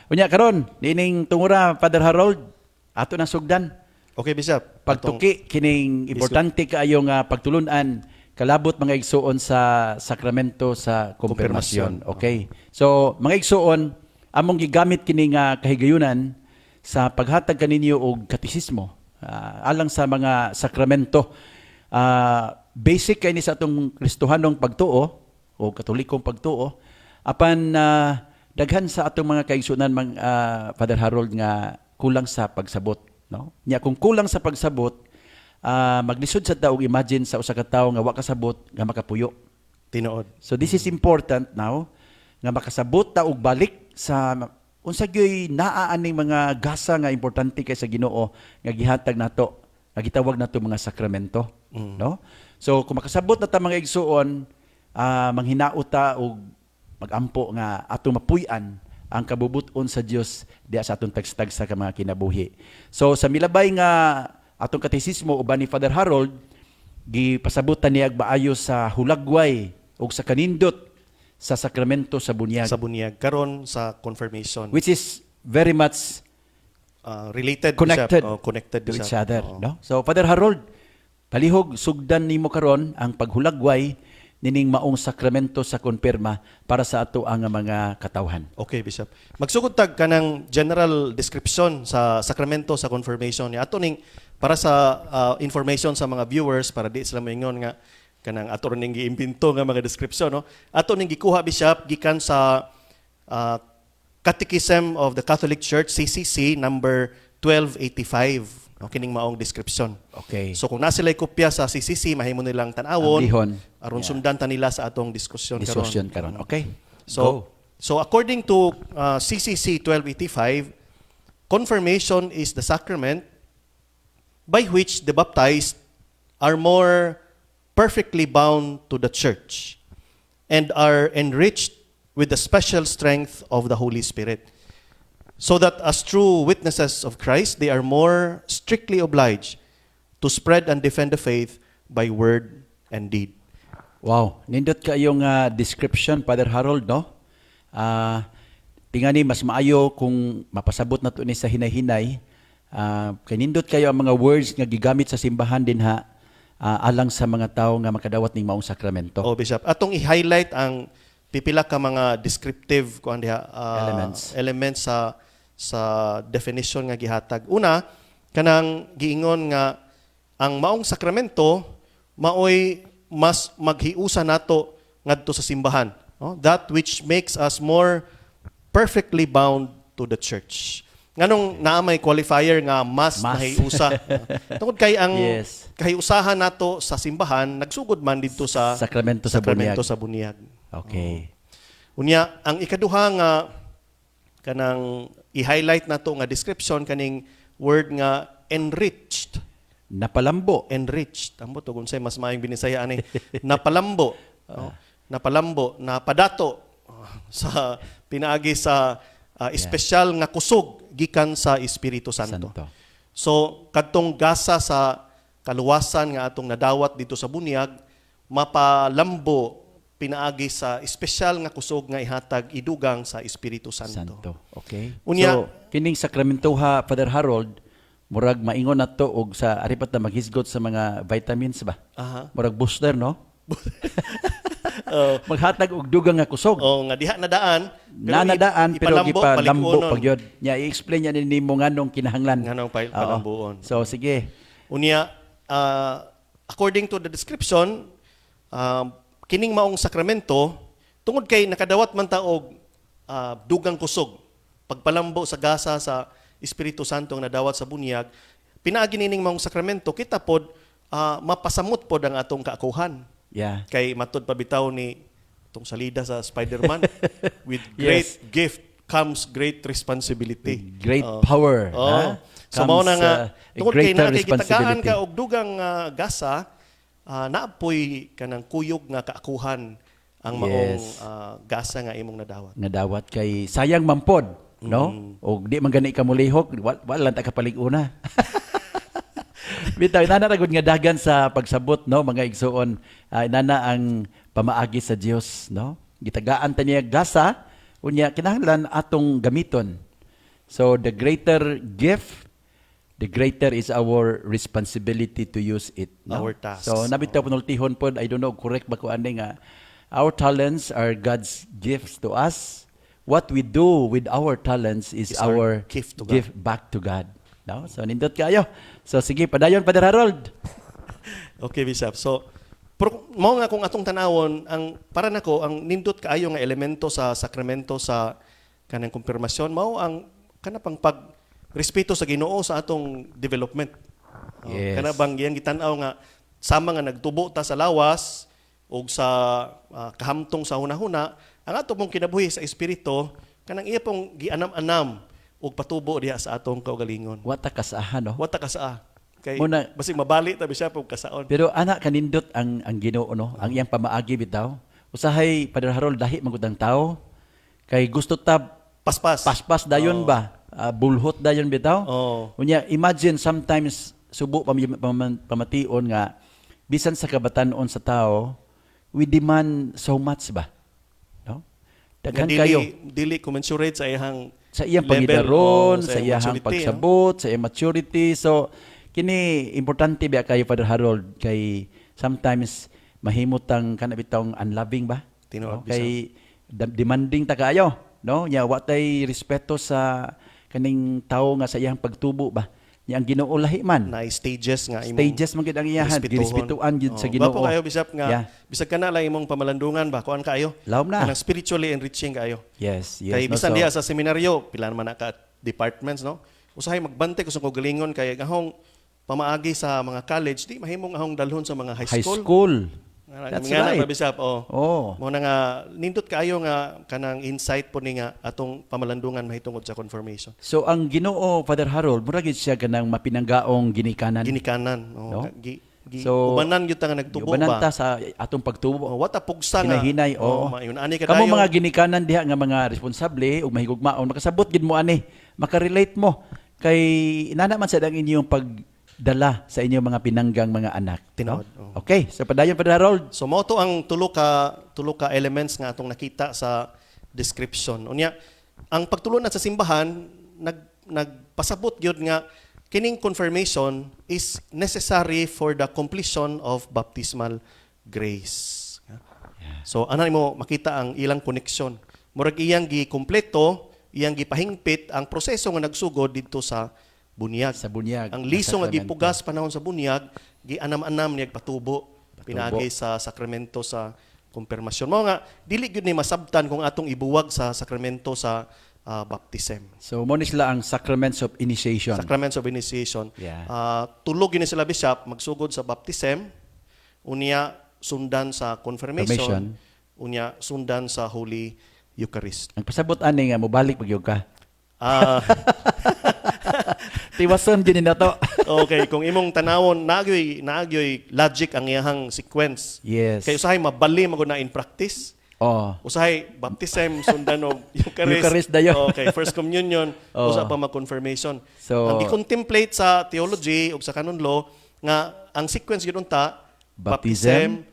Unya karon, niining tungura, Father Harold, ato na sugdan. Okay, Bishop. Pagtuki kining importante kaayo nga pagtulunan kalabot, mga igsuon, sa sakramento sa kumpirmasyon. Kumpirmasyon. Okay. So, mga igsuon, among gigamit kini nga kahigayunan sa paghatag kaninyo og katisismo alang sa mga sakramento. Basic kay ni sa atong Kristohanong pagtuo o Katolikong pagtuo, apan daghan sa atong mga kaigsuonan, Father Harold, nga kulang sa pagsabot, no? Nya kung kulang sa pagsabot, maglisod sa ta og imagine sa usa ka tawo nga wa kasabot nga makapuyo. Tinuod. So this is important now nga makasabot ta og balik sa unsa gyoy naa aning mga gasa nga importante kay sa Ginoo nga gihatag nato, nga gitawag nato mga sakramento, no? So kung makasabot na ta, mga igsuon, manghinaot ta og magampo nga atong mapuy-an ang kabubut-on sa Dios diha sa atong tagsa-tagsa ka mga kinabuhi. So sa milabay nga atong katisismo uban ni Father Harold, gipasabutan niya maayo sa hulagway ug sa kanindot sa sakramento sa bunyag. Sa bunyag karon sa confirmation. Which is very much related, connected Bishop. Oh, connected, to each Bishop. other, Oo. No? So Father Harold, palihog sugdan nimo karon ang paghulagway nining maong sakramento sa konpirma para sa ato ang mga katawhan. Okay, Bishop. Magsugod tag kanang general description sa sakramento sa confirmation ni ato ning para sa information sa mga viewers, para di sila moingon nga kanang ato ning giimbento nga mga description, no? Ato ning gikuha, Bishop, gikan sa Catechism of the Catholic Church, CCC number 1285. No, kining maong description. So kung naa sila kopya sa CCC, mahimo nilang tan-awon Amlihon. Aron sundan ta nila sa atong diskusyon karon. Diskusyon karon. Okay. So, Go. So according to CCC 1285, confirmation is the sacrament by which the baptized are more perfectly bound to the Church and are enriched with the special strength of the Holy Spirit, so that as true witnesses of Christ, they are more strictly obliged to spread and defend the faith by word and deed. Wow, nindot kayong description, Father Harold, no? Tingani mas maayo kung mapasabot na to ni sa hinay-hinay. Kay nindot kayo ang mga words nga gigamit sa simbahan dinha alang sa mga tao nga makadawat ning maong sakramento. Oh, Bishop. Atong i-highlight ang pipila ka mga descriptive kuan diha Elements. Elements sa definition nga gihatag. Una, kanang giingon nga ang maong sakramento maoy mas maghiusa nato ngadto sa simbahan, no? That which makes us more perfectly bound to the Church. Nganong naa may qualifier nga mas, Mas. Nahiusa? Tungod kay ang kahiusahan nato sa simbahan nagsugod man didto sa Sakramento sa sakramento bunyag. Sa bunyag. Unya, ang ikaduha nga kanang i-highlight nato nga description, kaning word nga "enriched". Napalambo. Enriched. Ambot og unsay mas maayong Binisaya ani. Napalambo. No? Napalambo, napadato sa pinaagi sa espesyal nga kusog gikan sa Espiritu Santo. Santo. So kadtong gasa sa kaluwasan nga atong nadawat dito sa bunyag mapalambo pinaagi sa espesyal nga kusog nga ihatag, idugang sa Espiritu Santo. Santo. Okay. Unya- So, kining sakramentoha, Father Harold, murag maingon nato og sa aripat na maghisgot sa mga vitamins ba? Aha. Murag booster, no? Maghatag og dugang nga kusog. Oh, nga diha na daan pero Nanadaan pero ipalambo, gipalambo palikuonon. pag yun. Nya i-explain niya nimo nganong kinahanglan. Nganong Oo. palambuon. So sige. Unya, according to the description, kining maong sakramento, tungod kay nakadawat man ta og dugang kusog, pagpalambo sa gasa sa Espiritu Santo nga nadawat sa bunyag, pinaagi nining maong sakramento, kita pod mapasamot pod ang atong kaakuhan. Kay matud pa bitaw ni itong salida sa Spider-Man, with great gift comes great responsibility. Great Oo. Power. Oo. Ha? So mao na Comes, nga a tungod kay greater na kay gitagaan responsibility. ka og dugang gasa, naapoy kanang kuyog nga kaakuhan ang maong gasa nga imong nadawat. Nga dawat kay sayang man pod, no? Og di man gani ka mulihok, wa lang ta kapalig-una. Bitaw inana ra gud nga dagan sa pagsabot, no, mga igsuon. Inana ang pamaagi sa Dios, no? Gitagaan ta niya gasa, unya kinahanglan atong gamiton. So the greater gift, the greater is our responsibility to use it. No? Our tasks. So naa bitaw panultihon pod, I don't know correct ba ko ani nga our talents are God's gifts to us. What we do with our talents is Is our our gift to God. Gift back to God. No? So nindot kaayo. So sige, padayon, Father Harold. Okay, Bishop. So, pero mao nga kung atong tanawon, ang para nako ang nindot kaayo nga elemento sa sakramento sa kanang kumpirmasyon mao ang kana pang pag respeto sa Ginoo sa atong development. Oh, kana bang iyang gitan-aw nga sama nga nagtubo ta sa lawas ug sa kahamtong sa hunahuna, ang ato pong kinabuhi sa espiritu kanang iya pong gianam-anam ug patubo diha sa atong kaugalingon. Wa ta kasaha, no? Wa ta kasaa. Kay Muna- basig mabali ta, Bishop, og kasaon. Pero ana kanindot ang Ginoo, no, ang iyang pamaagi bitaw. Usahay, Father Harold, dahi man gud ang tao kay gusto ta Paspas. Paspas dayon ba? Ah, bulhot dayon bitaw. Unya imagine sometimes subo pamation nga bisan sa kabatan-on sa tao, we demand so much ba? No? Nga Daghan dili, kayo dili commensurate sa iyang sa iyang level, pangidaron, o sa iyang maturity, no? pagsabot, sa iyang maturity. So kini importante ba kayo, Father Harold, kay sometimes mahimutang kana bitawng unloving ba? Tinuod, No? Kay demanding ta kaayo, no? Nya wa tay respeto sa kaning tawo nga sa iyang pagtubo ba. Nya ang Ginoo lahi man. Na stages nga imong Stages man gid ang iyahan, respetuhon. girespetuan gid sa Oh, Ginoo. gwapo kayo, Bishop, nga bisag kana lang imong pamalandungan ba, kuan kaayo. Lawom na. Kanang spiritually enriching kaayo. Yes. Kay No, bisan so, diha sa seminaryo, pila naman na ka departments, no? Usahay magbantay ko sa kaugalingon kay ahong pamaagi sa mga college, di mahimong ahong dalhon sa mga high high school. school. Nga, That's nga na, right. Bishop, oh. Oh. Mao na nga nindot kaayo nga kanang insight po ni nga atong pamalandungan mahitungod sa confirmation. So ang Ginoo, Father Harold, mura gid siya kanang mapinanggaong ginikanan. Ginikanan. Oh, No? Gi, So, ubanan gyud ta nga nagtubo Ubanan ba. ta sa atong pagtubo. Oh, wa ta pugsa nga. Hinahinay, oo. Oh, mayon ani ka Kamo dayon. mga ginikanan diha nga mga responsable ug mahigugmaon, makasabot gid mo ani, makarelate mo kay inana man sad ang inyong pagdala sa inyong mga pinanggang mga anak. Tinuod, no? oo. Okay, so padayon, Father Harold. So mao to ang tulo ka elements nga atong nakita sa description. Unya, ang pagtulunan sa simbahan nagpasabot gyud nga kining confirmation is necessary for the completion of baptismal grace. So ana mo makita ang ilang connection. Murag iyang gikumpleto, iyang gipahingpit ang proseso nga nagsugod didto sa bunyag. Sa bunyag, Ang liso nga sa sakramento. gipugas panahon sa bunyag, gianam-anam niya patubo pinaagi sa sakramento sa kumpirmasyon. Mao nga dili gyud ni masabtan kung atong ibuwag sa sakramento sa baptism. So mo ni sila ang sacraments of initiation. Sacraments of initiation. Tulo gyud ni sila, Bishop, magsugod sa baptism, unya sundan sa confirmation, Confirmation. unya sundan sa Holy Eucharist. Ang pasabot ani nga mobalik pag ka. Tiwason gyud ni nato. Okay, kung imong tanawon naagyoy logic ang iyahang sequence. Kay usahay mabali man gud na in practice. Usahay baptism sundan og Eucharist. Eucharist dayon. Okay, first communion, usa pa mag-confirmation. So- ang gi-contemplate sa theology ug sa canon law nga ang sequence gyud unta baptism,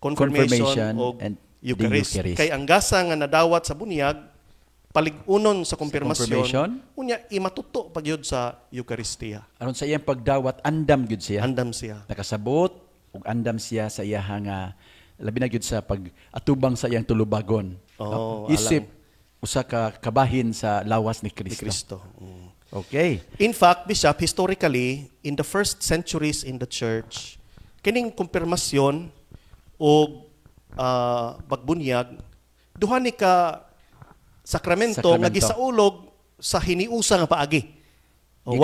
confirmation, confirmation, ug and the Eucharist. Eucharist. Kay ang gasa nga nadawat sa bunyag palig-unon sa kumpirmasyon, confirmation. Unya imatuto pa gyud sa Eucharistia. Aron sa iyang pagdawat, andam gyud siya. Andam siya. Nakasabot ug andam siya sa iyaha nga labi na gyud sa pag-atubang sa iyang tulubagon. Oo, no? Isip usa ka kabahin sa lawas ni Ni Kristo. Kristo. Okay. In fact, Bishop, historically, in the first centuries in the church, kining kumpirmasyon o pagbunyag, duha ni ka sakramento nga Sakramento. gisaulog sa hiniusa nga paagi. O,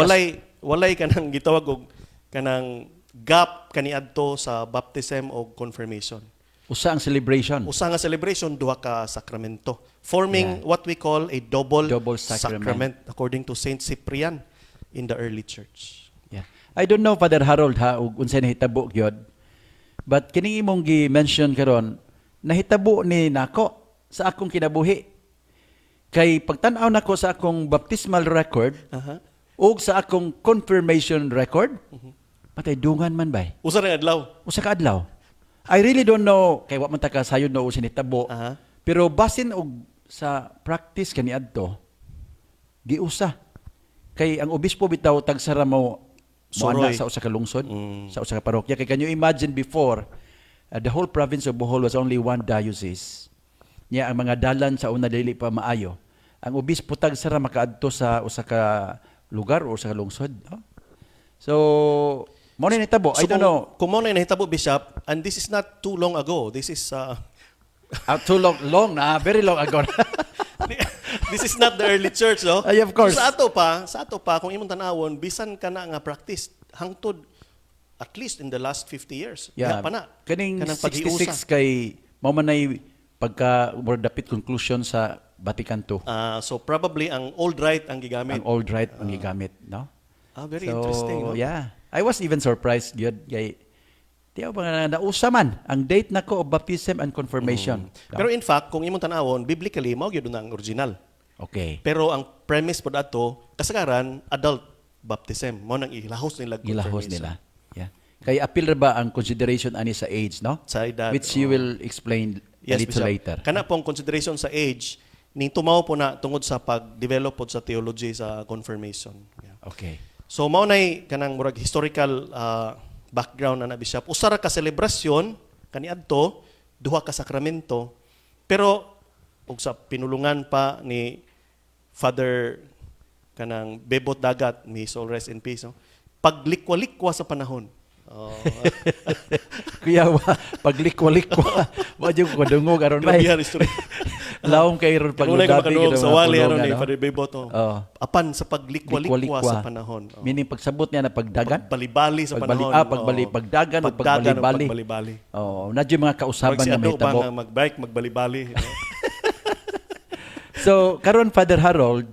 walay kanang gitawag og kanang gap kaniadto sa baptism o confirmation. Usa ang celebration. Usa nga celebration, duha ka sakramento, forming what we call a double, Double sacrament. sacrament according to Saint Cyprian in the early church. Yeah. I don't know, Father Harold, ha, ug unsay nahitabo gyud. But kining imong gi-mention karon, nahitabo ni nako sa akong kinabuhi. Kay pagtan-aw nako sa akong baptismal record ug sa akong confirmation record, patay dungan man bay. Usa ra adlaw. Usa ka adlaw. I really don't know kay wa man ta kasayod no unsay nahitabo. Pero basin og sa practice kaniadto, giusa. Kay ang obispo bitaw tagsara mo mo Suroy. ana sa usa ka lungsod, sa usa ka parokya. Kay can you imagine before, the whole province of Bohol was only one diocese. Nya ang mga dalan sa una dili pa maayo. Ang obispo tagsara makaadto sa usa ka lugar o usa ka lungsod, no? So, mao na nahitabo. I So don't kung, know. Kung mao na nahitabo, Bishop, and this is not too long ago. This is Too long, long na, very long ago. This is not the early church, no? Ay, of course. So, sa ato pa, kung imong tanawon, bisan ka na nga practice hangtod at least in the last 50 years. Yeah. Diha pa na. Kaning Kanang 66 kay mao man nay pagka more dapit conclusion sa Vatican II. Ah, so probably ang old rite ang gigamit. Ang old rite ang gigamit, no? Ah, very So, interesting, no? yeah. I was even surprised gyud kay di ba nga nausa man ang date nako of baptism and confirmation. No? Pero in fact, kung imong tanawon, biblically mao gyud na ang original. Pero ang premise pod ato, kasagaran adult baptism. Mao nang ilahos nila Gilahos confirmation. nila. Yeah. Kay apil ra ba ang consideration ani sa age, no? Sa edad, Which you oo. will explain a little Bishop. later. Kana pong consideration sa age, ning tumaw po na tungod sa pag-develop pod sa theology sa confirmation. Yeah. So mao nay kanang murag historical background na na, Bishop. Usa ra ka selebrasyon kaniadto, duha ka sakramento, pero ug sa pinulungan pa ni Father kanang Bebot Dagat, may soul rest in peace, no? Paglikwa-likwa sa panahon. Oh. Kuya, paglikwa-likwa. Wa jud ko kadungog aron bay. Grabe ang istorya. Lawom kay ron Kanunay ko pagludabi makadungog gyud sa ang mga wali aron pulongan, ni no? Father Bebot. Oh. Oo. Apan sa paglikwa-likwa Likwa-likwa. sa panahon. Oh. Meaning pagsabot niya na pagdagan. Pagbalibali sa panahon. Pagbali, Oo. pagdagan o Pagdagan o pagbalibali. pagbalibali. Oh, na mga kausaban Murag si nga Ado ba mahitabo. nga magbike, magbalibali. So, karon, Father Harold,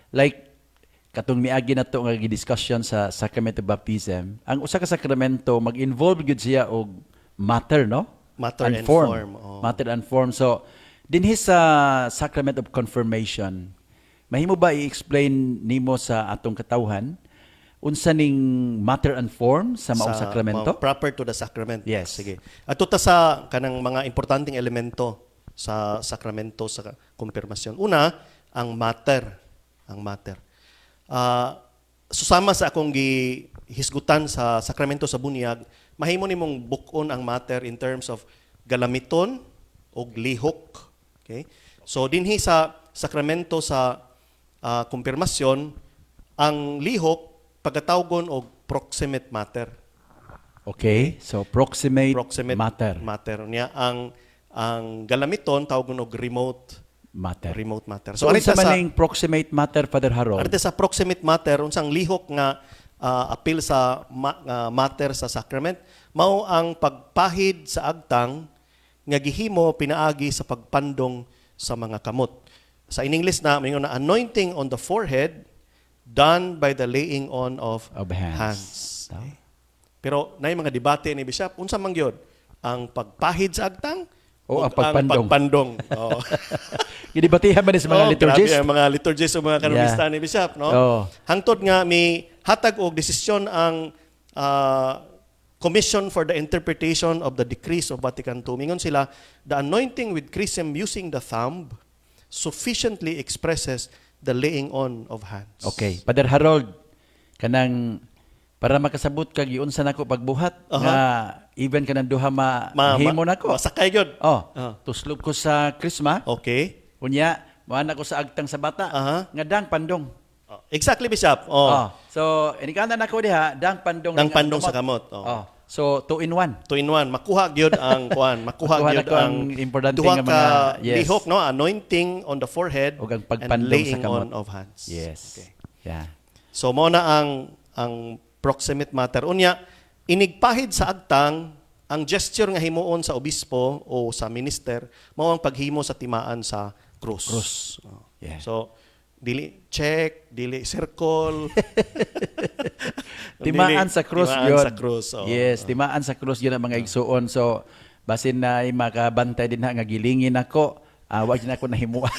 like katong miagi na to nga gi-discussion sa sacrament of baptism, ang usa ka sakramento mag-involve gyud siya og matter, no? Matter and form, oh. Matter and form. So, dinhi sa sacrament of confirmation, mahimo ba i-explain nimo sa atong katawhan unsa ning matter and form sa maong sakramento? Proper to the sacrament. Yes. Sige. Ato ta sa kanang mga importanteng elemento sa sakramento sa kumpirmasyon. Una, ang matter. Ang matter. Susama sa akong gihisgutan sa sakramento sa bunyag, mahimo nimong buk-on ang matter in terms of galamiton og lihok. Okay? So dinhi sa sakramento sa kumpirmasyon, ang lihok pagatawgon og proximate matter. Okay, so proximate, Proximate matter. Matter niya ang galamiton tawgon og remote Matter. Remote matter. So, So, unsa arita man sa ning proximate matter, Father Harold? Arita sa proximate matter, unsang lihok nga apil sa matter sa sacrament, mao ang pagpahid sa agtang nga gihimo pinaagi sa pagpandong sa mga kamot. Sa in English na moingon na anointing on the forehead done by the laying on of, Of hands. hands. No? Pero naay mga debate ni Bishop, unsa man gyud ang pagpahid sa agtang O ug ang pagpandong? Ang pagpandong. Oo. Gidebatihan man ni sa mga Oh, liturgist? Grabe ang mga liturgist o mga kanonista ni Bishop, no? Oo. Hangtod nga mi hatag og desisyon ang Commission for the Interpretation of the Decrees of Vatican II. Mingon sila, "The anointing with chrism using the thumb sufficiently expresses the laying on of hands." Okay. Father Harold, kanang para makasabot kag giunsa nako pagbuhat nga even kanang duha ma, himo nako. Masakay gyud. Oh, tuslob ko sa krisma. Unya, moana ko sa agtang sa bata. Nga dang pandong. Oh, exactly, Bishop. Oh. Oh. So, inikana nako diha, dang pandong Dang ning ang pandong sa kamot, oh. Oh. So, two in one. Two in one. Makuha gyud ang kuan, makuha Makuha gyud nako ang ang importante duha nga ka mga- yes. lihok, no, anointing on the forehead Ug ang and pagpandong sa laying kamot. on of hands. Yes. Okay. Yeah. So mao na ang proximate matter. Unya, inigpahid sa agtang, ang gesture nga himuon sa obispo o sa minister mao ang paghimo sa timaan sa krus. Krus. Oh. Yeah. So dili check, dili circle. Timaan Dili- sa krus timaan yun. sa krus. Oh. Yes, timaan sa krus yun ang mga igsuon. So, basin na ay makabantay din ha nga gilingin ako, wa na ako nahimua.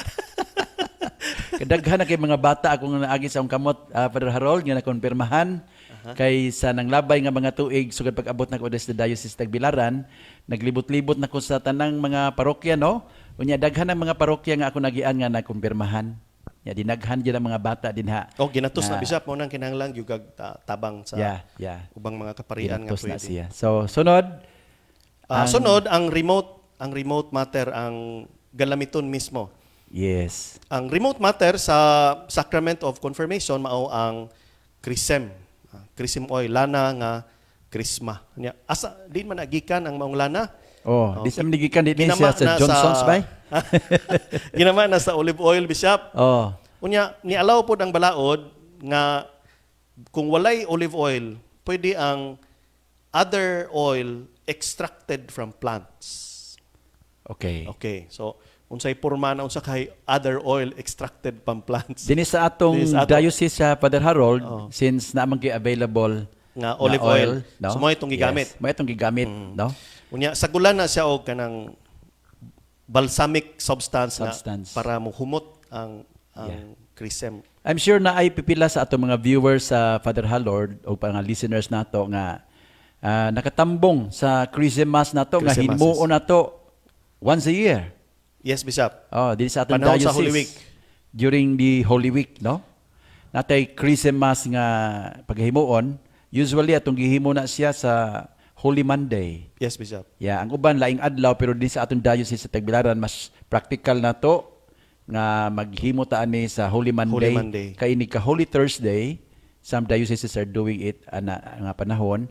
Kadaghan na kay mga bata akong naagi sa akong kamot, Father Harold, nga nakonfirmahan. Kay sa nanglabay nga mga tuig, sugad pag-abot nako sa Diocese Tagbilaran, naglibot-libot na ko sa tanang mga parokya, no? Unya daghan ang mga parokya nga ako nagian nga nakumpirmahan. Ya, dinaghan gyud ang mga bata dinha. Oh, ginatos na, Bishop, mao nang kinahanglan gyud tabang sa ubang mga kaparian nga Ginatos na pwede. Siya. So sunod Sunod ang remote matter, ang galamiton mismo. Ang remote matter sa Sacrament of Confirmation mao ang chrism. Chrism oil, lana nga krisma. Nya, asa din man agikan ang maong lana? Oh, di sa gikan din Ginama siya sa na Johnson's bay. Ginama na sa olive oil, Bishop. Unya, ni-allow pod ang balaod nga kung walay olive oil, pwede ang other oil extracted from plants. Okay. So, unsay porma na unsa kay other oil extracted from plants? Dinhi sa atong Dinhi sa atong diocese sa Father Harold, since naa man kay available nga olive oil. No? So, mao itong gigamit. Yes. Mao itong gigamit, no? Unya, sagulan na siya og kanang balsamic substance, Substance. nga para mohumot ang chrism. I'm sure na ay pipila sa atong mga viewers sa Father Harold o mga listeners nato nga nakatambong sa Chrism Mass nato nga Chrism himuon nato once a year. Yes, Bishop. Oh, dinhi sa atong Panahon diocese. sa Holy Week. During the Holy Week, no? Natay Chrism Mass nga paghimuon, usually atong gihimo na siya sa Holy Monday. Yes, Bishop. Yeah, ang uban laing adlaw, pero dinhi sa atong diocese sa Tagbilaran mas practical na to nga maghimo ta ani sa Holy Monday. Holy Monday. Kay ini ka Holy Thursday, some dioceses are doing it ana nga panahon.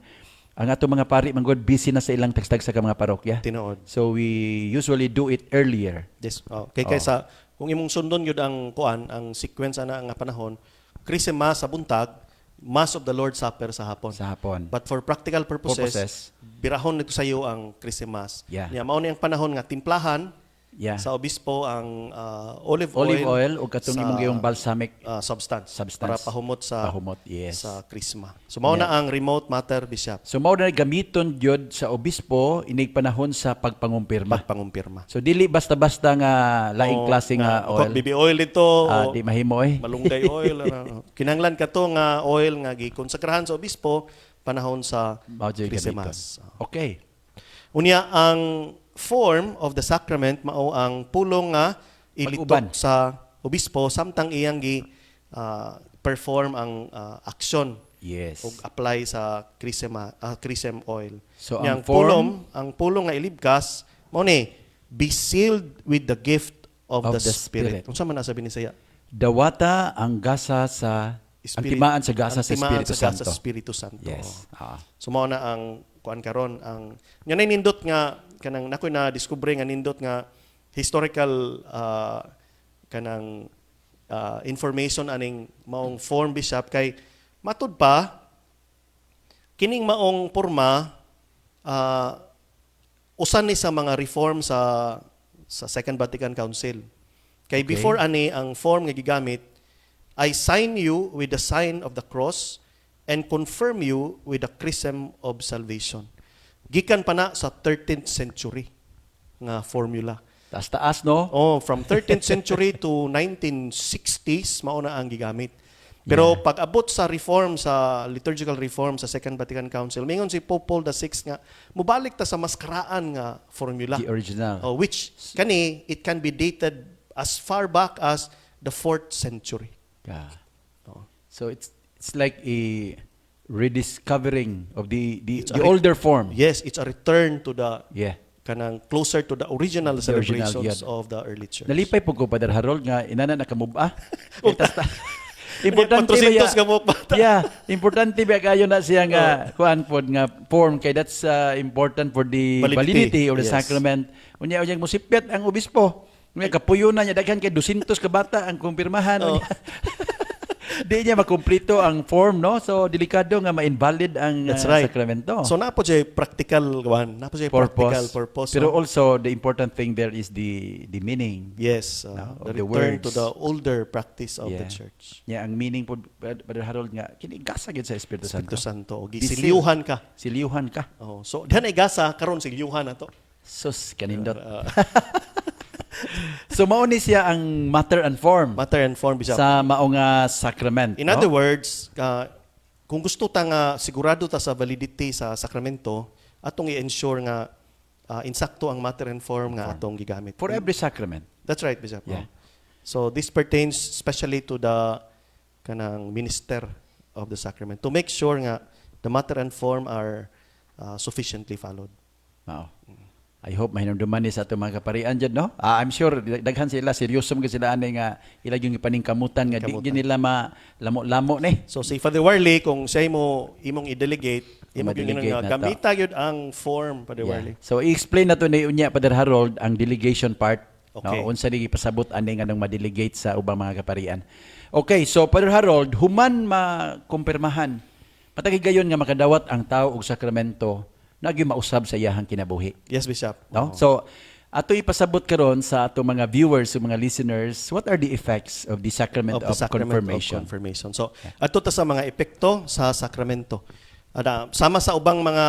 Ang atong mga pari man gud busy na sa ilang tagstag sa mga parokya. Tinuod. So we usually do it earlier. Yes. Oh, kay kay sa kung imong sundon gyud ang kuan, ang sequence ana nga panahon, Chrism Mass sa buntag, Mass of the Lord's Supper sa hapon. Sa hapon. But for practical purposes, Purposes. Birahon nito sa iyo ang Chrism Mass. Nya mao ni ang panahon nga timplahan sa obispo ang olive oil, Olive oil o katong sa, imong giyong balsamic substance, substance. para pahumot sa Pahumot, yes. sa krisma. So mao na ang remote matter, Bishop. So mao na gamiton gyud sa obispo inig panahon sa pagpangumpirma. Pagpangumpirma. So dili basta-basta nga laing O, klase nga oil. Baby oil ito, Ah, o di mahimo eh. malunggay oil, ano. Kinahanglan ka to nga oil nga gikonsakrahan sa obispo panahon sa Mao jud gamiton. Christmas. Okay. Unya, ang form of the sacrament mao ang pulong nga Pag-uban. ilitok sa obispo samtang iyang gi perform ang aksyon ug apply sa chrism oil. So, Nya, ang form- ang pulong nga ilibkas mao ni "Be sealed with the gift of of the the Spirit." Spirit. Unsa man na sabi ni saya? Dawata ang gasa sa ang timaan sa gasa ang sa timaan Espiritu sa gasa Santo. sa Espiritu Santo. Yes. So mao na ang kuan karon, ang nya nay nindot nga kanang nakoy na discover nga nindot nga historical kanang information aning maong form, Bishop, kay matud pa kining maong porma usan ni sa mga reform sa Second Vatican Council. Kay before ani, ang form nga gigamit, "I sign you with the sign of the cross and confirm you with the chrism of salvation." Gikan pa na sa 13th century nga formula. Taas-taas, no? Oh, from 13th century to 1960s mao na ang gigamit. Pero pag abot sa reform, sa liturgical reform sa Second Vatican Council, mingon si Pope Paul VI nga mobalik ta sa mas karaan nga formula. The original. Oh, which kani it can be dated as far back as the 4th century. Oh. So it's like a rediscovering of the It's the older form. Yes, it's a return to the kanang closer to the original The original, celebrations yeah. of the early church. Nalipay po ko, Father Harold, nga inana nakamove-a. Importante ba ya? 400 ka buok bata. Yeah, importante ba kayo na siya nga kuan pod nga form kay that's important for the Validity. validity of the sacrament. Unya unya mosipyat ang obispo. Unya kapuyo na niya, daghan kay 200 ka bata ang kumpirmahan. Unya, di niya makumplito ang form, no? So delikado nga ma-invalid ang That's right. sakramento. So naa po siya practical one, naa po siya practical purpose. Pero no? also the important thing there is the meaning. Yes, No, of the the return to words. the older practice of the church. Yeah, ang meaning po, Brother Harold, nga kini gasa gyud sa Espiritu Santo. Espiritu Santo, o Be sealed. gisilyuhan ka. Silyuhan ka. Oh, so dihan ay gasa, karon silyuhan na to. Sus, kanindot. So mao ni siya ang matter and form Matter and form, Bishop. sa mao nga sacrament. In no? other words, kung gusto ta nga sigurado ta sa validity sa sakramento, atong i-ensure nga insakto ang matter and form nga atong gigamit. For every sacrament. That's right, Bishop. Yeah. Oh. So this pertains especially to the kanang minister of the sacrament to make sure nga the matter and form are sufficiently followed. Mao. I hope mahinumduman ni sa atong mga kaparian dyan, no? Ah, I'm sure daghan sila, seryoso man sila ani nga ila yung ipaningkamutan nga di Kamutan. Gyud nila malamo-lamo ni. So si Father Warley, kung siya mo imong i-delegate, imo gyud Ma-delegate nga na to. Gamita gyud ang form, Father Warley. So i-explain na to ni unya, Father Harold, ang delegation part. Okay. No, unsa ni gipasabot ani nga nang ma-delegate sa ubang mga kaparian. Okay, so Father Harold, human makumpirmahan, matag higayon nga makadawat ang tao og sakramento, naa gyoy mausab sa iyahang kinabuhi. Yes, Bishop. No? Oo. So, ato ipasabot karon sa ato mga viewers ug mga listeners, what are the effects of the sacrament of the of sacrament confirmation? Of confirmation. So, adto ta sa mga epekto sa sakramento. Ada, sama sa ubang mga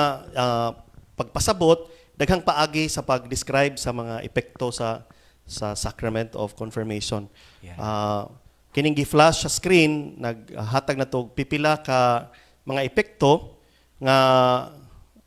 pagpasabot, daghang paagi sa pag-describe sa mga epekto sa sacrament of confirmation. Kining gi-flash sa screen, naghatag na to pipila ka mga epekto nga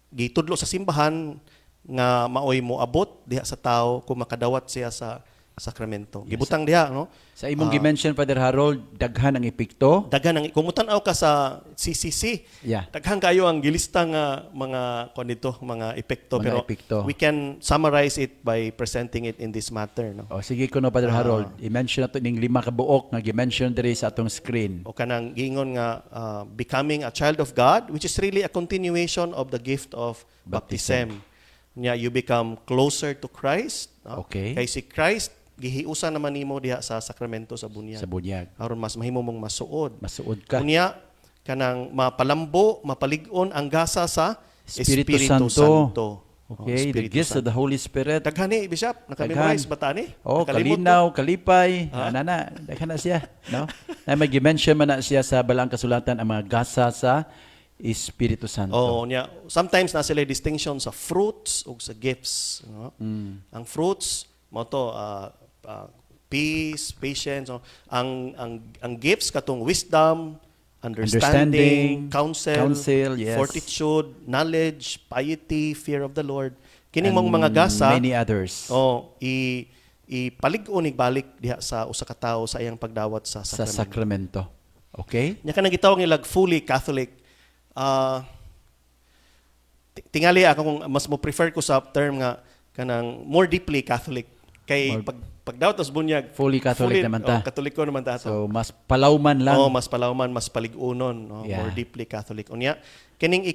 gitudlo sa simbahan nga maoy moabot diha sa tao kung makadawat siya sa sakramento. Gibutang diha, no? Sa imong gi-mention, Father Harold, daghan ang epekto. Daghan ang kung mutan-aw ka sa CCC, daghan kayo ang gilista nga mga kuan dito, mga epekto. Mga Pero epekto. we can summarize it by presenting it in this matter, no? O sige kuno, Father Harold, i-mention nato ning lima ka buok nga gi-mention diri sa atong screen. O kanang giingon nga becoming a child of God, which is really a continuation of the gift of baptism. Nya you become closer to Christ, no? Kay si Christ gihiusan naman nimo diha sa sakramento sa bunyag. Sa bunyag. Aron mas mahimo mong masuod. Masuod ka. Unya kanang mapalambo, mapalig-on ang gasa sa Espiritu Espiritu Santo. Santo. Oh, Okay, the Espiritu gifts of Santo. the Holy Spirit. Daghan ni, Bishop, naka-memorize Daghan. ba ta ni? Oh, Nakalimot kalinaw, kalipay, ana na, daghan na siya, no? Na may gi-mention man na siya sa Balaang Kasulatan ang mga gasa sa Espiritu Santo. Oh, nya sometimes na sila distinction sa fruits ug sa gifts, no? Ang fruits mao to peace, patience, no? Ang gifts katong wisdom, understanding, Understanding, counsel, counsel, yes. fortitude, knowledge, piety, fear of the Lord. Kining And mong mga gasa many others. Oh, i ipalig-on balik diha sa usa ka tawo sa iyang pagdawat sa Sa sakramento. sakramento. Okay? Nya kanang gitawag nilag fully Catholic. Tingali ako kung mas mo prefer ko sa term nga kanang more deeply Catholic kay pag pagdawat sa bunyag Fully Catholic naman ta. Oh, Katoliko naman ta ato. So mas palawman lang. Oh, mas palawman, mas palig-unon, no? More deeply Catholic. Unya, kining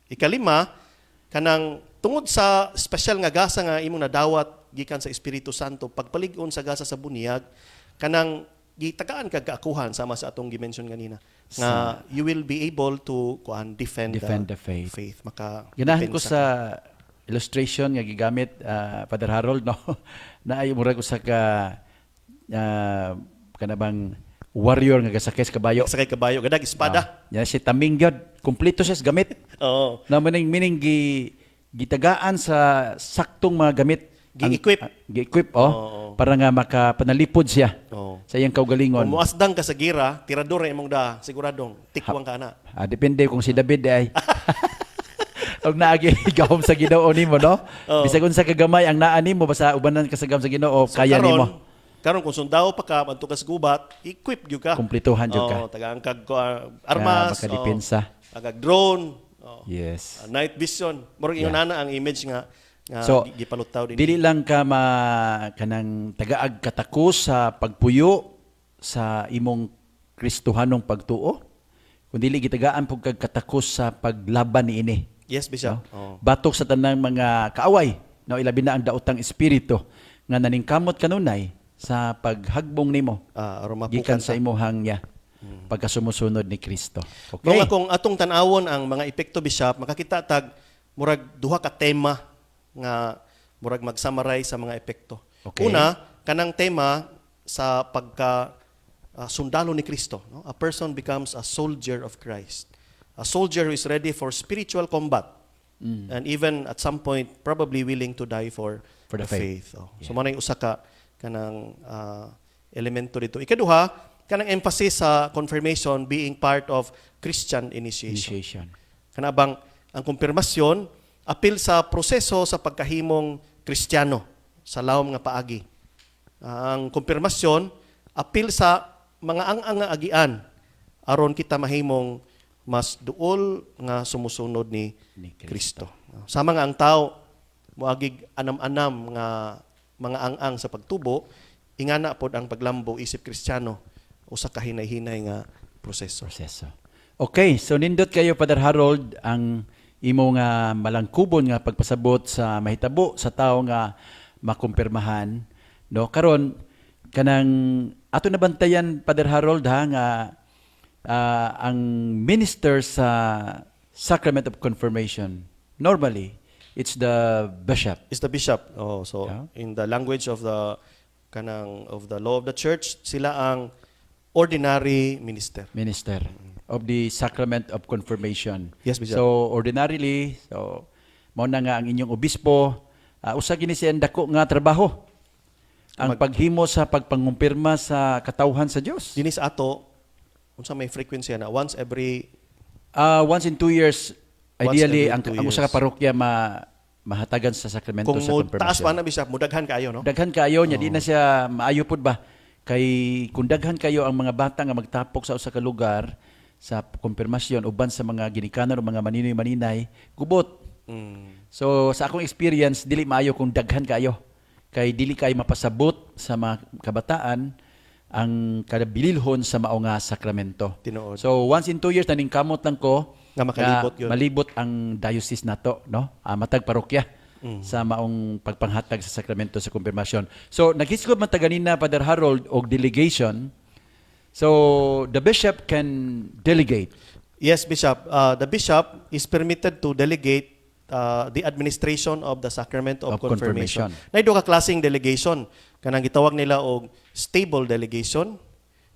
ikalima, kanang tungod sa special nga gasa nga imong nadawat gikan sa Espiritu Santo, pagpalig-on sa gasa sa bunyag, kanang gitagaan kag kaakuhan sama sa atong gi-mention ganina nga you will be able to kuan defend, Defend the faith. Faith maka Ganahan ko depensa. sa illustration nga gigamit, Father Harold, no, na ay murag usa ka kana bang warrior nga gasakay sa kabayo. Sakay kabayo, gadag espada. Ah, yan si taming gyud, kumpleto siya sa gamit. Na meaning meaning gitagaan sa saktong mga gamit. Gi-equip. Gi-equip, oh, para nga makapanalipod siya sa iyang kaugalingon. Kung muasdang ka sa gira, tirador ra imong da, siguradong tikwang ka na. Ah, depende kung si David ay. Og naagi gahom sa Ginoo nimo, no? Oo. Bisag unsa kagamay ang naa nimo, basta ubanan ka sa gahom sa Ginoo, So, kaya karon, nimo. Karon kung sundao pa ka, adto ka sa gubat, equip gyud ka. Kumplituhan gyud ka. Oo, tagaan kag armas, Nga makadepensa. Oo, kag drone, oo. Night vision. Murag ingon ana ang image nga So, gipalutaw din. dili lang ka ma kanang tagaag katakos sa pagpuyo sa imong Kristohanong pagtuo, kundi gitagaan pud kag katakos sa paglaban niini. Yes, Bishop. No? Oo. Batok sa tanang mga kaaway, no, ilabi na ang daotang espiritu nga naningkamot kanunay sa paghagbong nimo Aron mapukan gikan sa ta. imuhang ya pagkasumusunod ni Kristo. Okay. Mao nga kung atong tan-awon ang mga epekto, Bishop, makakita tag murag duha ka tema nga murag mag-summarize sa mga epekto. Una, kanang tema sa pagka sundalo ni Kristo, no? A person becomes a soldier of Christ. A soldier who is ready for spiritual combat. And even at some point probably willing to die for For the faith. Faith. Oh. So mao na yung usa ka kanang elemento dito. Ikaduha, kanang emphasis sa confirmation being part of Christian initiation. Initiation. Kana bang ang kumpirmasyon apil sa proseso sa pagkahimong Kristiyano sa lawom nga paagi. Ang kumpirmasyon apil sa mga ang-ang nga agian aron kita mahimong mas duol nga sumusunod ni Ni Kristo. Sama nga ang tao moagig anam-anam nga mga ang-ang sa pagtubo, ingana pod ang paglambo isip Kristiyano, usa ka hinay-hinay nga proseso. Proseso. Okay, so nindot kayo, Father Harold, ang imo nga malangkubon nga pagpasabot sa mahitabo sa tao nga makumpirmahan, no? Karon kanang ato nabantayan, Father Harold, ha, nga ang minister sa Sacrament of Confirmation, normally it's the bishop. Is the bishop. Oh, so in the language of the kanang of the law of the church, sila ang ordinary minister. Minister of the Sacrament of Confirmation. Yes, Bishop. So ordinarily, so mao na nga ang inyong obispo, usa gini siya ang dako nga trabaho. Ang paghimo sa pagpangumpirma sa katawhan sa Dios. Dinhi sa ato, unsa may frequency na, once every Once in 2 years, Once ideally every ang 2 ang usa ka years. Parokya mahatagan sa sakramento Kung sa mo confirmation. taas pa na, Bishop, mudaghan kaayo, no? Daghan kaayo niya, di na siya maayo pud ba? Kay kung daghan kayo ang mga bata nga magtapok sa usa ka lugar sa kumpirmasyon uban sa mga ginikanan o mga maninoy maninay, gubot. So sa akong experience, dili maayo kung daghan kayo. Kay dili kay mapasabot sa mga kabataan ang kabililhon sa mao nga sakramento. Tinuod. So once in 2 years naningkamot lang ko nga makalibot yun. Malibot ang diocese nato, no? Matag parokya sa maong pagpanghatag sa sakramento sa kumpirmasyon. So naghisgot man ta ganina, Father Harold, og delegation. So the bishop can delegate. Yes, Bishop. The bishop is permitted to delegate the administration of the sacrament of Of confirmation. confirmation. Naay duha ka klaseng delegation. Kanang gitawag nila og stable delegation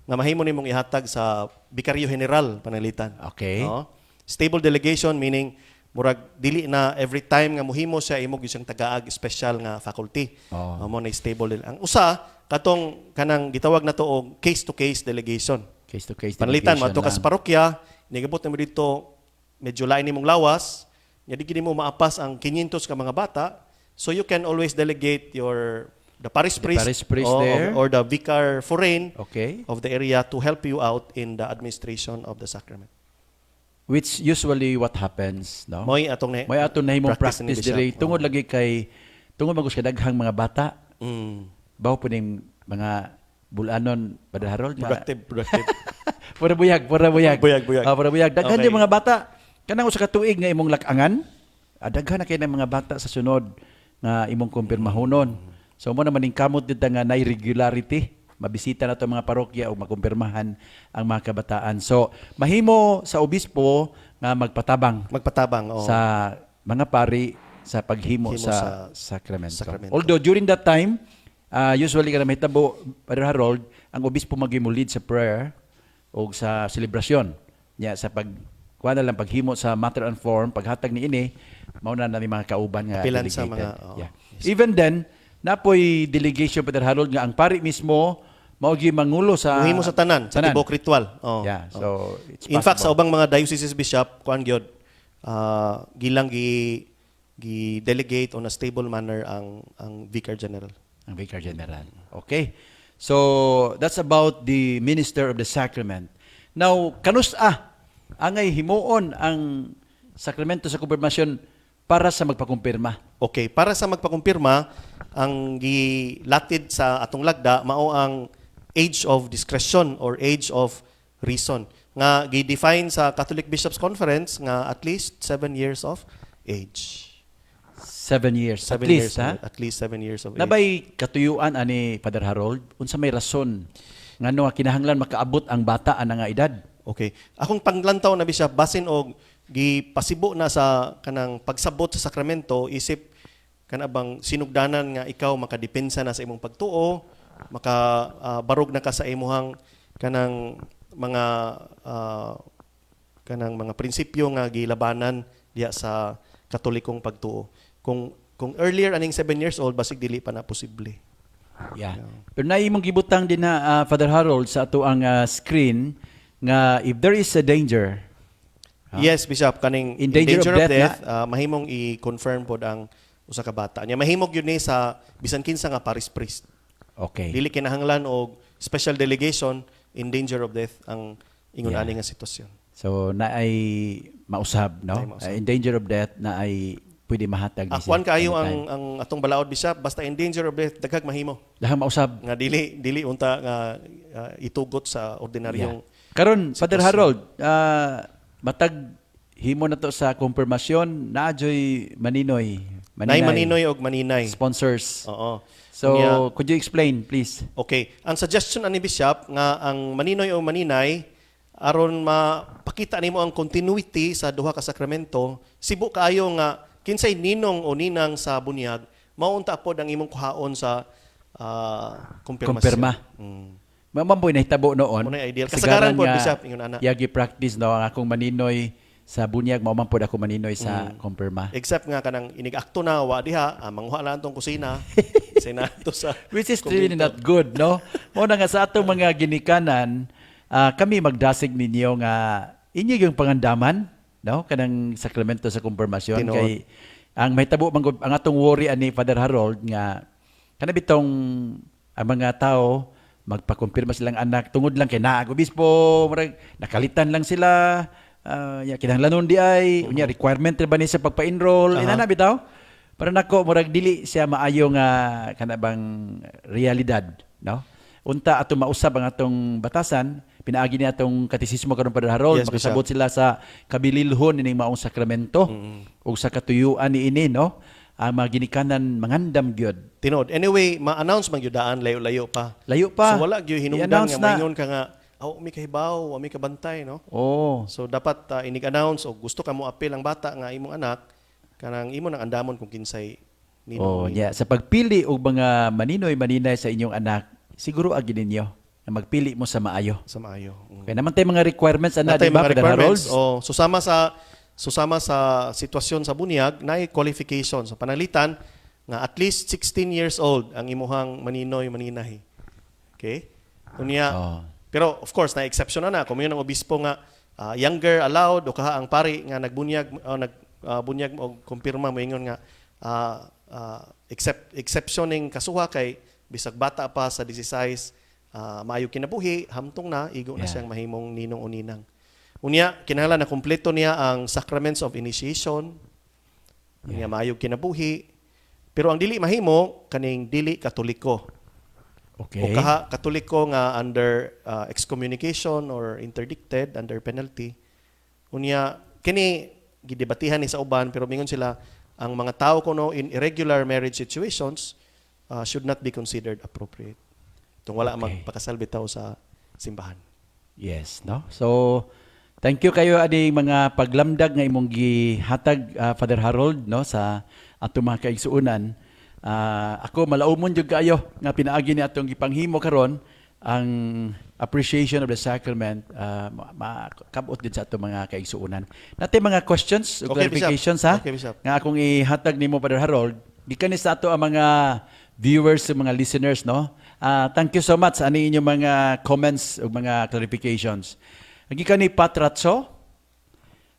nga mahimo nimong ihatag sa vicario general pananglitan. Oo. Stable delegation meaning murag dili na every time nga muhimo siya, imo gyud siyang tagaag special nga faculty. Mao na stable. Ang usa katong kanang gitawag na to og case to case delegation. Case to case Pananglitan, delegation moadto ka lang. sa parokya, nigabot na mo dito, medyo lain nimong lawas, nya di gid mo maapas ang 500 ka mga bata, so you can always delegate your the parish The priest, parish priest there. Or the vicar forane of the area to help you out in the administration of the sacrament. Which usually what happens, no? Mo'y atong May ato nahimong practice ni practice Bishop. diri tungod lagi kay tungod magus daghang mga bata. Bawo po ning mga bulanon, Brother Harold, nga Productive, productive. Pura buyag, pura buyag. Buyag, buyag. Ah, pura buyag. Daghan din mga bata. Kanang usa ka tuig nga imong lakangan, daghan na kay ng mga bata sa sunod nga imong kumpirmahonon. So mo naman kamot dito nga nay regularity, mabisita na to mga parokya o makumpirmahan ang mga kabataan. So mahimo sa obispo nga magpatabang Magpatabang, oh. sa mga pari sa paghimo himo sa sa sakramento. sakramento. Although during that time, usually kana mahitabo, Brother Harold, ang obispo magyud lead sa prayer o sa selebrasyon. Nya sa pag kuha na lang paghimo sa matter and form, paghatag ni ini, mao na na ni mga kauban nga Apilan sa delegated. mga, oo. Yeah. Even then, napoy delegation, Brother Harold, nga ang pari mismo mao gyud mangulo sa Muhimo sa tanan, sa tibuok ritual. Oh. Yeah, so it's In fact, sa possible. ubang mga dioceses, Bishop, kuan gyud, gilang gi gi delegate on a stable manner ang vicar general. Ang vicar general. Okay. So, that's about the minister of the sacrament. Now, kanus-a angay himuon ang sakramento sa kumpirmasyon para sa magpakumpirma? Okay, para sa magpakumpirma, ang gilatid sa atong lagda mao ang age of discretion or age of reason nga gi-define sa Catholic Bishops Conference nga at least 7 years of age. 7 years. 7 at least, years, ha? At least 7 years of age. Nabay katuyuan ani, Father Harold, unsa may rason ngano nga kinahanglan makaabot ang bata ana nga edad? Okay. Akong panglantaw na, Bishop, basin og gipasibo na sa kanang pagsabot sa sakramento isip kana bang sinugdanan nga ikaw makadepensa na sa imong pagtuo, maka barog na ka sa imuhang kanang mga prinsipyo nga gilabanan diya sa Katolikong pagtuo. Kung earlier aning 7 years old, basig dili pa na posible. Yeah. Pero naay imong gibutang din na, Father Harold, sa ato ang screen nga if there is a danger. Yes, Bishop, kaning in danger of death. Mahimong i-confirm pod ang usa ka bata. Nya mahimo gyud ni sa bisan kinsa nga parish priest. Dili kinahanglan og special delegation in danger of death ang ingon ani nga sitwasyon. So naay mausab, no? Naay mausab. In danger of death, naay pwede mahatag ni Akuan siya kaayo anytime. ang atong balaod, Bishop, basta in danger of death, daghag mahimo. Daghang mausab. Nga dili dili unta nga itugot sa ordinaryong Karon, Father sitwasyon. Harold, matag himo na to sa konfirmasyon, naa joy maninoy, Nay maninoy og maninay. Sponsors. Oo. So, Unya, could you explain, please? Okay. Ang suggestion ani Bishop nga ang maninoy o maninay, aron mapakita nimo ang continuity sa duha ka sakramento, sibo kaayo nga kinsay ninong o ninang sa bunyag, mao unta pod ang imong kuhaon sa kumpirmasyon. Kumpirma. Mao man nahitabo noon. Mao na ideal. Kasagaran pod, nga Bishop, ingon ana. Yagi practice, no, ang akong maninoy sa bunyag, mao man pod ako maninoy sa kumpirma. Except nga kanang inig-akto na wa diha, manguha lang atong kusina, sinato sa Which is really kumbento. not good, no? Mao na nga sa atong mga ginikanan, kami magdasig ninyo nga inyo yung pangandaman, no? Kanang sakramento sa kumpirmasyon Tinuod. kay ang mahitabo man gud- ang atong worry ani, Father Harold, nga kana bitong ang mga tao magpakumpirma silang anak tungod lang kay naa obispo, murag nakalitan lang sila, ya, kinahanglanon di ay unya requirement ra ba ni sa pagpa-enroll, inana bitaw. Para nako, murag dili siya maayo nga kana bang realidad, no? Unta ato mausab ang atong batasan pinaagi ni atong katisismo karon, Padre Harold, Yes, makasabot sila sa kabililhon ining maong sakramento ug sa katuyuan niini, no? Ang mga ginikanan mangandam gyud. Tinuod. Anyway, ma-announce man gyud daan, layo-layo pa. Layo pa. So wala gyud hinungdan I-announce nga na. moingon ka nga aw mi kahibaw, wa mi kabantay, no? Oh. So dapat inig-announce o gusto ka mo apil ang bata nga imong anak, kanang imo nang andamon kung kinsay ninong Oh, ninang. yeah. Sa pagpili og mga maninoy maninay sa inyong anak, siguro agi ninyo na magpili mo sa maayo. Sa maayo. Kaya naman tayo mga requirements ana, Natay di ba, mga Father requirements. Harold? Oh, susama sa sitwasyon sa bunyag, naay qualification sa pananglitan nga at least 16 years old ang imuhang maninoy maninay. Okay? Unya, pero of course na exception na na kung yun ang obispo nga younger allowed o kaha ang pari nga nagbunyag o nag bunyag og kumpirma moingon nga except exception ning kasuha kay bisag bata pa sa 16, maayo kinabuhi, hamtong na igo na siyang mahimong ninong o ninang. Unya, kinahanglan na kumpleto niya ang sacraments of initiation. Unya, maayo kinabuhi. Pero ang dili mahimo kaning dili Katoliko. O kaha Katoliko nga under excommunication or interdicted, under penalty. Unya, kini gidebatihan ni sa uban, pero mingon sila ang mga tao kuno in irregular marriage situations should not be considered appropriate. Tung wala magpakasal bitaw sa simbahan. Yes, no? So, thank you kayo ani mga paglamdag nga imong gihatag, Father Harold, no, sa atong mga kaigsuonan. Ako malaumon jud kaayo nga pinaagi ni atong gipanghimo karon ang appreciation of the sacrament, makabot din sa atong mga kaigsuonan. Natay mga questions o Okay, Bishop. clarifications ha? Okay, Bishop. Nga akong ihatag nimo, Father Harold, gikan ni sa ato ang mga viewers ug mga listeners, no? Thank you so much ani inyong mga comments ug mga clarifications. Gikan ni Patratso,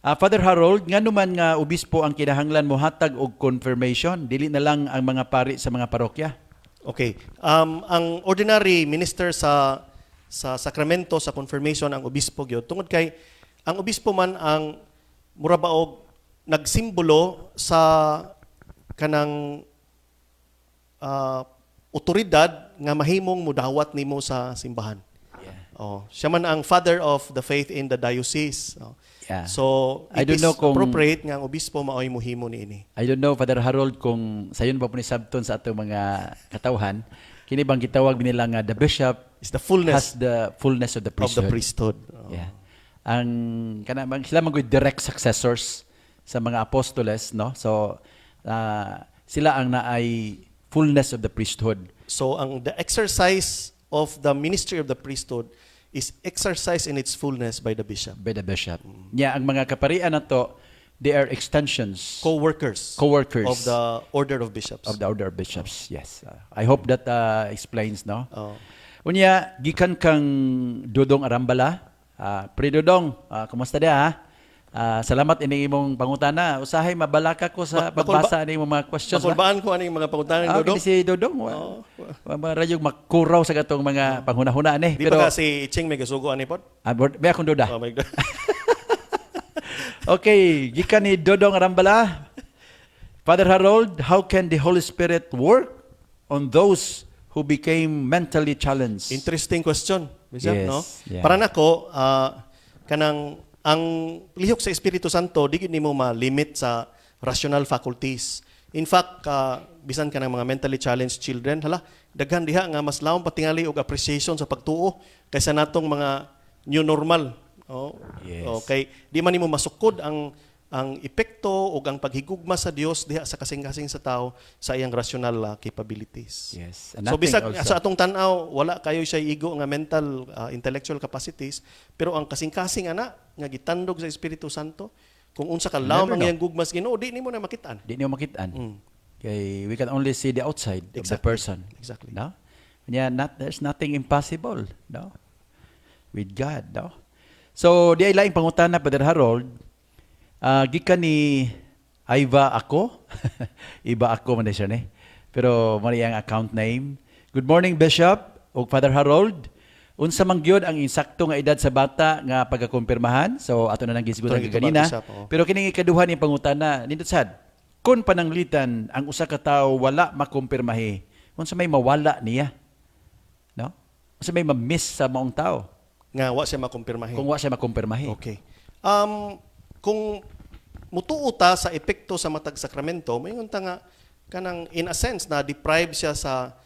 Father Harold, ngano man nga obispo ang kinahanglan mohatag og confirmation, dili na lang ang mga pari sa mga parokya? Okay. Ang ordinary minister sa sakramento sa confirmation ang obispo gyud tungod kay ang obispo man ang mura ba og nagsimbolo sa kanang otoridad nga mahimong mudawat nimo sa simbahan. Oh, siya man ang father of the faith in the diocese. Oh. So, I it don't is know kung- appropriate nga ang obispo maoy mohimo niini. I don't know, Father Harold, kung sayon ba po ni sabton sa atong mga katawhan, kini bang gitawag nila nga the bishop Is the fullness has the fullness of the of priesthood. the priesthood. Oh. Yeah. Ang kana bang sila man gud direct successors sa mga apostoles, no? So sila ang naay fullness of the priesthood. So ang the exercise of the ministry of the priesthood is exercised in its fullness by the bishop. By the bishop. Nya ang mga kaparian nato, they are extensions, Co-workers co-workers of the order of bishops. Of the order of bishops. Yes. I hope that explains, no? Oh. Unya, gikan kang Dudong Arambala. Pre Dudong, kumusta dia ha? Ah, salamat ining imong pangutana. Usahay mabalaka ko sa pagbasa ani imong mga questions ba? Makulbaan ko aning mga pangutana ni Ah, Dodong. kini si Dodong. Wa rayog makuraw sa katong mga panghuna-huna ni. Di Pero ba ka si Ching may gasugo ani pod? Ah, may akong duda. Oh my God. Okay, gikan ni Dodong Arambala. Father Harold, how can the Holy Spirit work on those who became mentally challenged? Interesting question, Bishop, Yes, no? yeah. Para nako, kanang ang lihok sa Espiritu Santo di gyud nimo ma-limit sa rational faculties. In fact, bisan kanang mga mentally challenged children, hala, daghan diha nga mas lawom patingali og appreciation sa pagtuo kaysa natong mga new normal. Oh. Okay, di man nimo masukod ang epekto ug ang paghigugma sa Dios diha sa kasing-kasing sa tao sa iyang rational capabilities. And So nothing bisag also. sa atong tan-aw wala kayo siya igo nga mental intellectual capacities, pero ang kasing-kasing ana nga gitandog sa Espiritu Santo kung unsa ka lawom Never ang know. iyang gugma sa Ginoo, di nimo na makitaan. Di niyo makitaan. Kay we can only see the outside of the person. No? Yeah, not there's nothing impossible, no? With God, no? So, di ay laing pangutana, Father Harold. Gikan ni Iva ako. Iba ako man siya ni. Pero mao ang account name. Good morning, Bishop ug Father Harold. Unsa man gyud ang insakto nga edad sa bata nga pagkakumpirmahan? So ato na nang gisgutan Ato nang kanina. gitubag, Bishop, oo. Pero kining ikaduha ni pangutana, nindot sad. Kung pananglitan ang usa ka tawo wala makumpirmahi, unsa may mawala niya? No? Unsa may ma-miss sa maong tao Nga wa siya makumpirmahi. kung wa siya makumpirmahi? Okay. Kung mutuo ta sa epekto sa matag sakramento, moingon ta nga kanang in a sense na deprive siya sa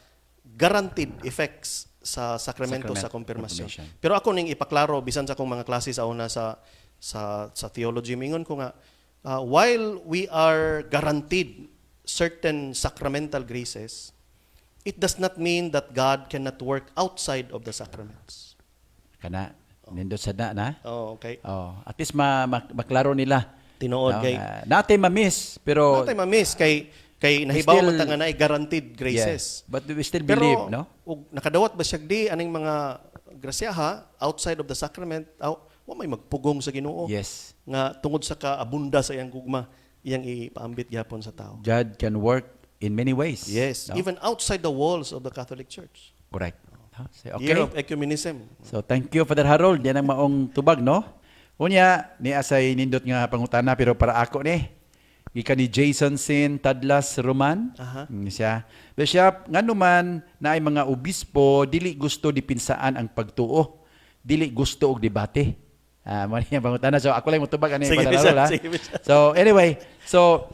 guaranteed effects sa sakramento sa kumpirmasyon. Confirmation. Pero ako ning ipaklaro bisan sa akong mga klase sa una sa theology, mingon ko nga while we are guaranteed certain sacramental graces, it does not mean that God cannot work outside of the sacraments. Kana nindot sad na na. Oh, okay. Oh, at least maklaro nila. Tinuod No, kay natay ma-miss pero Natay ma-miss kay nahibaw still man ta nga naay guaranteed graces. Yeah, but we still Pero believe, no? ug nakadawat ba siya di aning mga grasyaha outside of the sacrament, aw, wa may magpugong sa Ginoo nga tungod sa kaabunda sa iyang gugma iyang ipaambit gyapon sa tao. God can work in many ways. Yes, no? even outside the walls of the Catholic Church. Correct. No? So, okay. Year of ecumenism. So thank you, Father Harold. Yan ang maong tubag, no? Unya, ni asay nindot nga pangutana pero para ako ni. Gikan ni Jason Sin Tadlas Roman. Siya. Bishop, ngano man naay mga obispo dili gusto dipinsaan ang pagtuo. Dili gusto og debate. Ah, mo ni ang pangutana. So ako lang motubag ani, Sige, Father Bishop. Harold, ha? Sige, Bishop. So anyway, so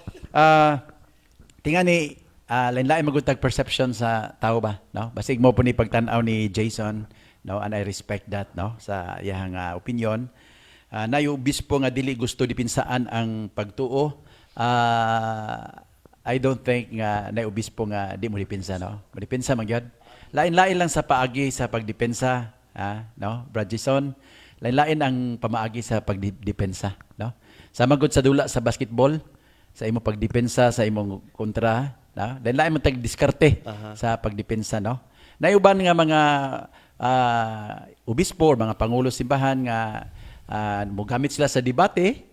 tingani lain-lain man gud tag perception sa tao ba, no? Basig mo po ni pagtan-aw ni Jason, no? And I respect that, no? Sa iyang opinion. Naay obispo nga dili gusto dipinsaan ang pagtuo. I don't think nga naay obispo nga di mo dipinsa, no? Mo dipinsa man gyud. Lain-lain lang sa paagi sa pagdepensa, no? Brad Jason, lain-lain ang pamaagi sa pagdepensa, no? Sama gud sa dula sa basketball, sa imong pagdepensa sa imong kontra, no? Lain-lain man tag diskarte sa pagdepensa, no? Naiuban nga mga obispo or mga pangulo simbahan nga mogamit sila sa debate,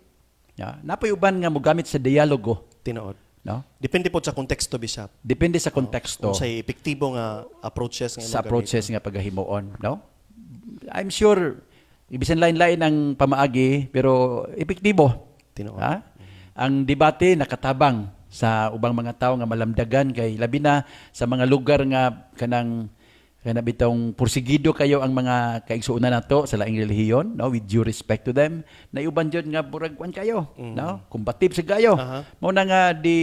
no? Napoy uban nga mogamit sa dialogo, Tinuod. no? Depende po sa konteksto, Bishop. Depende sa konteksto. Kung sa epektibo nga approaches nga Sa imong approaches nga pagahimuon, no? I'm sure ibisan lain-lain ang pamaagi pero epektibo. Tinuod. Ha? Ang debate nakatabang sa ubang mga tao nga malamdagan kay labi na sa mga lugar nga kanang kana bitong pursigido kayo ang mga kaigsuonan nato sa laing relihiyon, no? With due respect to them, na uban jud nga burag kwan kayo, no? Combative sa kayo. Mao na nga the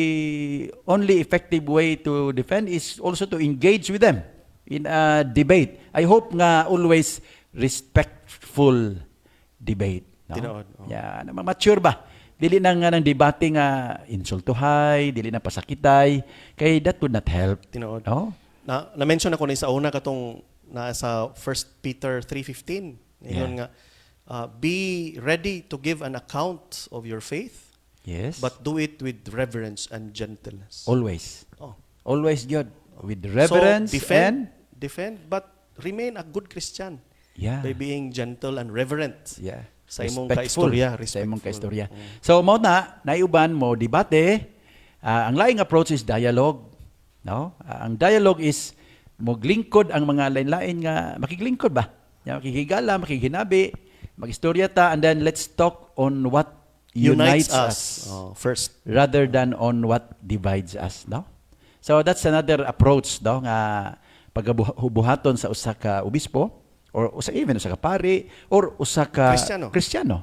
only effective way to defend is also to engage with them in a debate. I hope nga always respectful debate, no? Tinuod, oh. Yeah, ano, mature ba? Dili na nga ng debate nga insultuhay, dili na pasakitay, kay that would not help. Tinuod. No? Na na-mention ako ni sa una katong na sa 1 Peter 3:15. Ingon nga be ready to give an account of your faith, but do it with reverence and gentleness. Always. Oh. Always good. With reverence So defend, and defend but remain a good Christian by being gentle and reverent. Sa imong respectful kaistorya, sa imong respectful. Kaistorya. So mao na naiuban mo debate, ang laing approach is dialogue, no? Ang dialogue is moglingkod ang mga lain-lain nga makiglingkod ba? Ya, makighigala, makighinabi, magistorya ta, and then let's talk on what unites unites us, us oh, first rather than on what divides us, no? So that's another approach, no, nga pagabuhaton sa usa ka obispo or usa, even usa ka pari or usa ka Kristiyano. Kristiyano.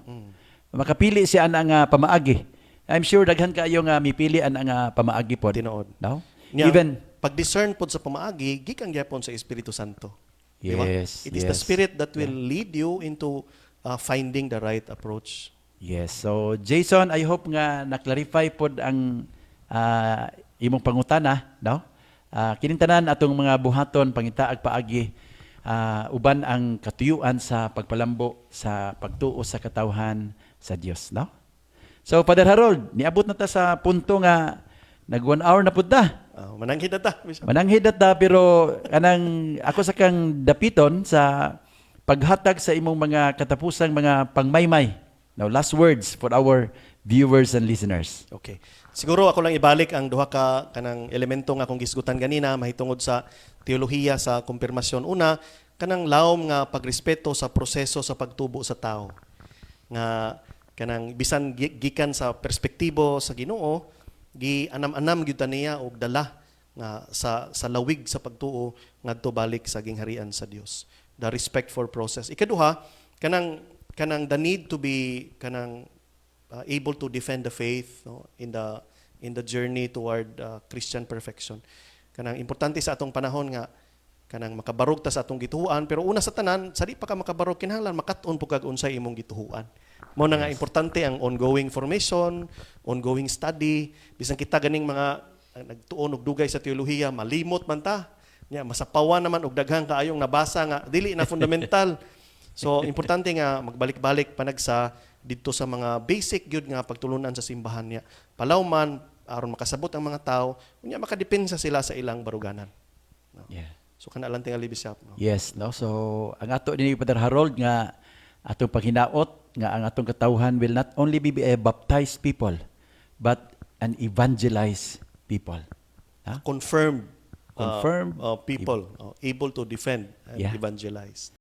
Makapili siya ana nga pamaagi. I'm sure daghan kaayo nga mipili ana nga pamaagi pod. Tinuod. No? Nya, Even pag-discern pod sa pamaagi gikan gyapon sa Espiritu Santo. Di ba? Yes. It is the Spirit that will lead you into finding the right approach. Yes. So Jason, I hope nga na-clarify pod ang imong pangutana, no? Kining tanan atong mga buhaton, pangitaag paagi uban ang katuyuan sa pagpalambo sa pagtuo sa katawhan sa Dios, no? So Father Harold, niabot na ta sa punto nga nag 1 hour na pud ta. Mananghid na ta, Bishop. Mananghid na ta, pero kanang ako sa kang dapiton sa paghatag sa imong mga katapusang mga pangmaymay. Now, last words for our viewers and listeners. Okay. Siguro ako lang ibalik ang duha ka kanang elemento nga akong gisgutan ganina mahitungod sa teolohiya sa kumpirmasyon. Una, kanang lawom nga pagrespeto sa proseso sa pagtubo sa tao. Nga kanang bisan gikan sa perspektibo sa Ginoo, gi anam-anam gyud ta niya og dala nga sa lawig sa pagtuo ngadto balik sa gingharian sa Dios. The respect for process. Ikaduha, kanang the need to be kanang able to defend the faith, no, in the journey toward Christian perfection. Kanang importante sa atong panahon nga kanang makabarog ta sa atong gituohan, pero una sa tanan, sa di pa ka makabarog, kinahanglan makat-on pud kag unsay imong gituohan. Mao na nga importante ang ongoing formation, ongoing study. Bisan kita ganing mga nagtuon og dugay sa teolohiya, malimot man ta. Nya masapawan naman og daghang kaayong nabasa nga dili na fundamental. So importante nga magbalik-balik panagsa didto sa mga basic gyud nga pagtulunan sa simbahan niya. Palawman aron makasabot ang mga tao, unya makadepensa sila sa ilang baruganan. No? So kana lang tingali, Bishop, no? Yes, no. So ang ato ni Father Harold nga atong paghinaot nga ang atong katawhan will not only be a baptized people but an evangelized people. Ha? Confirmed Confirmed people able to defend and evangelize.